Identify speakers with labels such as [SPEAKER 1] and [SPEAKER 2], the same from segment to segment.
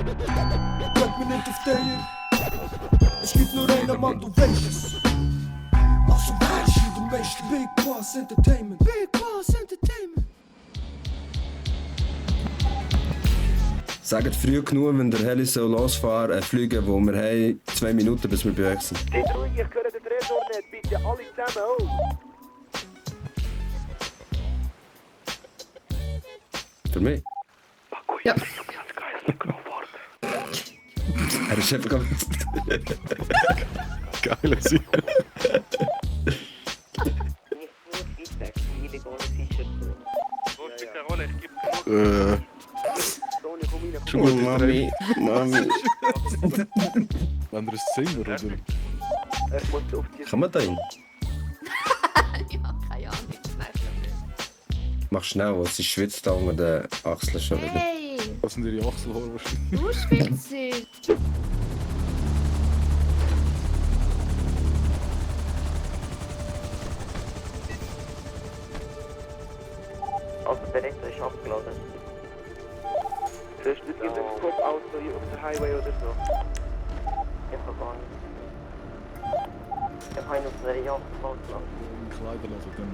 [SPEAKER 1] Bleib mir nicht auf der. Es gibt nur einen Mann, du weißt es. Also weißt du, du weißt Big Boss Entertainment. Big Boss Entertainment.
[SPEAKER 2] Sagt früh genug, wenn der Heli so losfahren, fliegen, wo wir haben 2 Minuten, bis wir bei euch sind.
[SPEAKER 3] Seid ruhig, ich höre den Tresor nicht, bitte alle zusammen auf.
[SPEAKER 2] Für mich?
[SPEAKER 4] Ja.
[SPEAKER 2] Er ist einfach
[SPEAKER 5] Geile Sache. Schon gut,
[SPEAKER 2] Mami.
[SPEAKER 5] Wenn er ein Zimmer oder?
[SPEAKER 3] Ich muss auf die...
[SPEAKER 2] Kann man da hin?
[SPEAKER 4] Ja, keine Ahnung. Nein.
[SPEAKER 2] Mach schnell, es ist schwitzt da unter den Achseln schon wieder.
[SPEAKER 4] Hey,
[SPEAKER 5] Das sind ihre Achselhaare wahrscheinlich.
[SPEAKER 4] du schwitzig.
[SPEAKER 3] Also der Retter ist abgeladen. Vielleicht nicht ein Cop-Auto hier auf der Highway oder so. Ich habe gar nicht. Ich habe ihn auf einer Yacht gelassen.
[SPEAKER 5] Kleiderladen, dann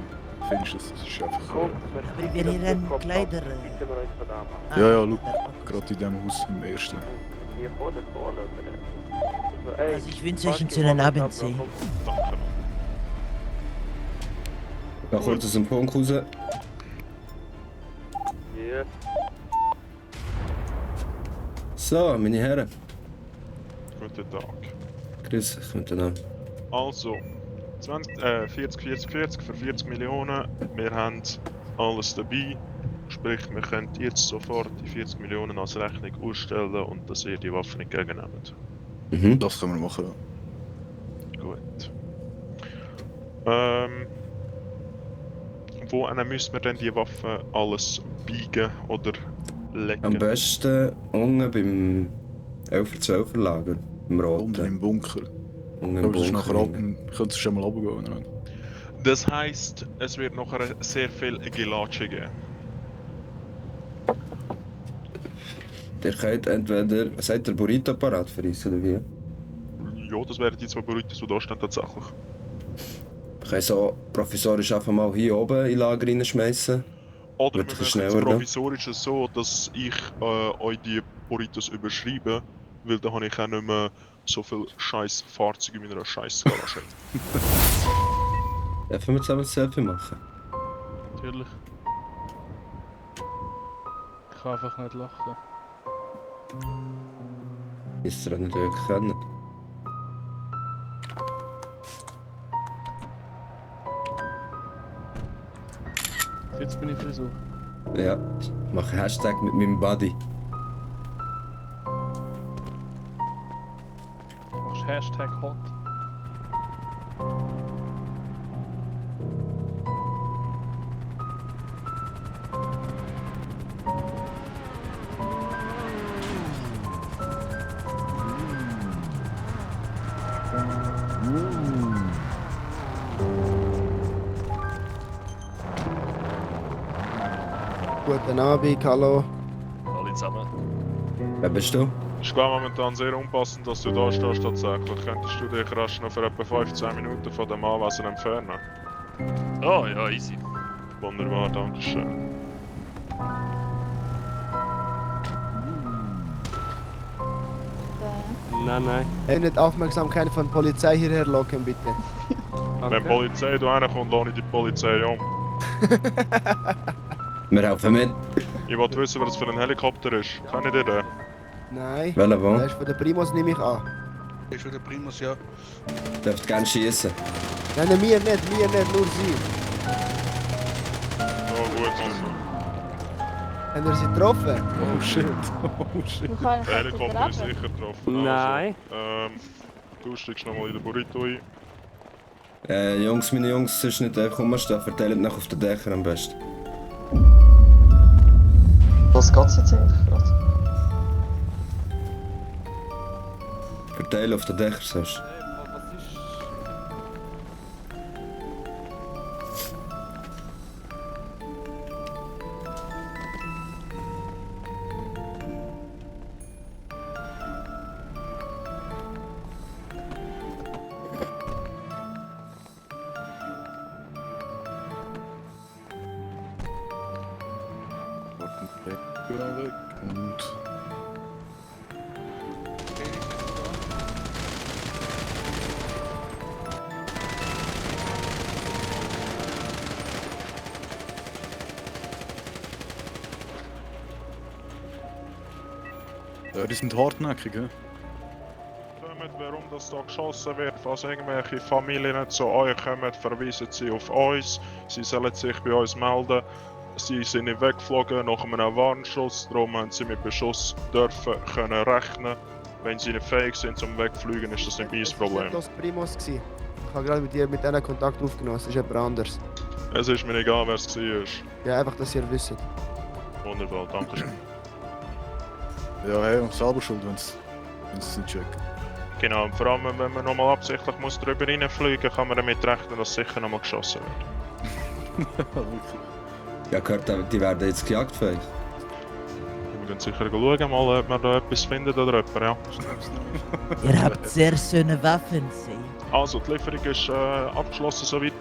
[SPEAKER 5] findest du es. Es ist einfach...
[SPEAKER 3] Kommt,
[SPEAKER 6] Aber wir haben Kleider.
[SPEAKER 3] Bitte wir uns von da machen.
[SPEAKER 5] Ja, ja, schau. Gerade in diesem Haus im ersten.
[SPEAKER 3] Hier vorne, oder? So, ey,
[SPEAKER 6] Also ich wünsche euch einen schönen Abend. Sie.
[SPEAKER 5] Danke.
[SPEAKER 2] Noch kurz aus dem Punkt raus.
[SPEAKER 3] Ja.
[SPEAKER 2] So, meine Herren.
[SPEAKER 7] Guten Tag.
[SPEAKER 2] Grüß euch miteinander.
[SPEAKER 7] Also, 40 für 40 Millionen. Wir haben alles dabei. Sprich, wir können jetzt sofort die 40 Millionen als Rechnung ausstellen und dass ihr die Waffe nicht entgegennehmt.
[SPEAKER 2] Mhm.
[SPEAKER 5] Das können wir machen.
[SPEAKER 7] Gut. Wo müssen wir denn die Waffe alles biegen oder legen?
[SPEAKER 2] Am besten unten beim 11-12er Lager. Im
[SPEAKER 5] Unten
[SPEAKER 2] Roten.
[SPEAKER 5] im Bunker.
[SPEAKER 2] Unten
[SPEAKER 5] Aber
[SPEAKER 2] im
[SPEAKER 5] das ist nachher ab,
[SPEAKER 2] Bunker.
[SPEAKER 5] könntest du schon mal runtergehen, oder nicht?
[SPEAKER 7] Das heisst, es wird nachher sehr viel Gelatsche geben.
[SPEAKER 2] Ihr könnt entweder... Seid ihr Burrito parat für uns, oder wie?
[SPEAKER 7] Ja, das wären die 2 Burritos, die da stehen tatsächlich.
[SPEAKER 2] Wir können so provisorisch einfach mal hier oben in Lager reinschmeißen.
[SPEAKER 7] Oder
[SPEAKER 2] Wird
[SPEAKER 7] wir
[SPEAKER 2] ein
[SPEAKER 7] machen
[SPEAKER 2] schneller
[SPEAKER 7] es
[SPEAKER 2] gehen.
[SPEAKER 7] provisorisch so, dass ich euch die Burritos überschreibe, weil dann habe ich auch nicht mehr so viel scheiß Fahrzeuge in meiner scheiß Garage.
[SPEAKER 2] Dürfen wir zusammen ein Selfie machen?
[SPEAKER 8] Natürlich. Ich kann einfach nicht lachen.
[SPEAKER 2] Ist ihr auch nicht wirklich kennen.
[SPEAKER 8] Jetzt bin ich Frisur.
[SPEAKER 2] Ja, ich mache Hashtag mit meinem Buddy.
[SPEAKER 8] Machst Hashtag hot.
[SPEAKER 9] Guten Abend, hallo.
[SPEAKER 10] Alle zusammen.
[SPEAKER 2] Wer bist du?
[SPEAKER 7] Ich glaube momentan sehr unpassend, dass du da stehst tatsächlich. Könntest du dich rasch noch für etwa 15 Minuten von dem Anwesen entfernen?
[SPEAKER 10] Oh ja, easy.
[SPEAKER 7] Wunderbar, danke schön.
[SPEAKER 8] Nein.
[SPEAKER 9] Hey, nicht Aufmerksamkeit von Polizei hierher locken, bitte.
[SPEAKER 7] Wenn die Polizei da reinkommt, lasse ich die Polizei um.
[SPEAKER 2] Wir helfen mit.
[SPEAKER 7] Ich wollte wissen, was das für ein Helikopter ist. Kennt ihr den?
[SPEAKER 9] Nein.
[SPEAKER 2] Welcher wo?
[SPEAKER 9] Der ist von der Primus, nehme ich an.
[SPEAKER 11] Ist für den Primus, ja.
[SPEAKER 2] Dürft gerne schießen.
[SPEAKER 9] Nein, mir nicht, nur sie.
[SPEAKER 7] Oh gut, also.
[SPEAKER 9] Haben wir sie getroffen?
[SPEAKER 5] Oh shit, oh shit.
[SPEAKER 7] Der Helikopter ist sicher getroffen.
[SPEAKER 8] Nein.
[SPEAKER 7] Also, du steigst nochmal in den Burrito ein.
[SPEAKER 2] Jungs, meine Jungs, sonst nicht einfach rumstehen. Verteilt nach auf den Dächern am besten.
[SPEAKER 12] Was geht's jetzt eigentlich gerade?
[SPEAKER 2] Verteilen auf den Dächern sonst.
[SPEAKER 5] Und... Ja, die sind hartnäckig, hä?
[SPEAKER 7] Warum das da geschossen wird, falls irgendwelche Familien zu euch kommen, verweisen sie auf uns. Sie sollen sich bei uns melden. Sie sind nicht weggeflogen nach einem Warnschuss, darum haben sie mit Beschuss können rechnen. Wenn sie nicht fähig sind zum Wegfliegen, ist das nicht mein Problem.
[SPEAKER 9] Das war Primos. Ich habe gerade mit denen Kontakt aufgenommen, es ist jemand anderes.
[SPEAKER 7] Es ist mir egal, wer es war.
[SPEAKER 9] Ja, einfach, dass ihr wisst.
[SPEAKER 7] Wunderbar, danke schön.
[SPEAKER 5] Ja, hey, selber schuld, wenn sie es nicht checken.
[SPEAKER 7] Genau, und vor allem, wenn man nochmal absichtlich muss drüber reinfliegen, kann man damit rechnen, dass sicher nochmal geschossen wird.
[SPEAKER 2] Ja, gehört, die werden jetzt gejagt vielleicht.
[SPEAKER 7] Wir gehen sicher schauen, mal, ob wir da etwas finden oder jemand, ja.
[SPEAKER 6] Ihr habt sehr schöne Waffen, sehen.
[SPEAKER 7] Also, die Lieferung ist abgeschlossen soweit.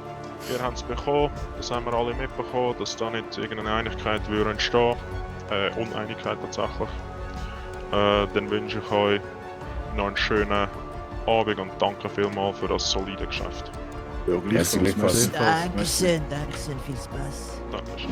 [SPEAKER 7] Wir haben es bekommen, das haben wir alle mitbekommen, dass da nicht irgendeine Einigkeit würde entstehen. Uneinigkeit tatsächlich. Dann wünsche ich euch noch einen schönen Abend und danke vielmals für das solide Geschäft.
[SPEAKER 5] Ja, gleichfalls.
[SPEAKER 2] Gleichfalls.
[SPEAKER 6] Dankeschön, Dankeschön, viel Spaß.
[SPEAKER 7] Dankeschön.